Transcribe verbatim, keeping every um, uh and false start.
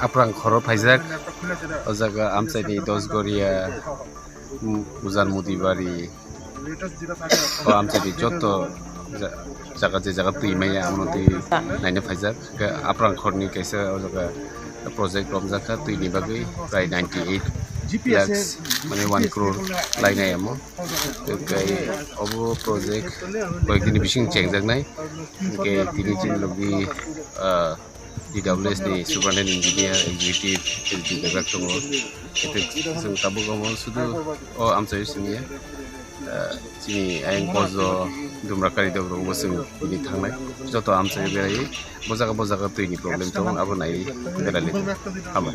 Aprang khoro phaijak, o jaga amchaini Dosgoria, um, Ujan Mudibari, o amchaini joto ja-, jaga je jaga twi maya, amo twi naina phaijak. Khe Aprang khorni kaisa o jaga project romjak kha twini bagwi prai ninety eight lakhs, mane one crore lainai amo. Khe obo project koyekdini bising chengjaknai. Hingke tini chini logi, ah, D W S ni Superintendent Engineer, Executive, S D Bebak tongo. Kete chwng tabuk omo sudu o amchaio simi ya. Ah, chini ayang kojo dumra kari dok rok bo chwng tini thangnai. Joto amchaio berai bo jaga bo jaga twi ni problem tongo abo nai berai le. Hambai.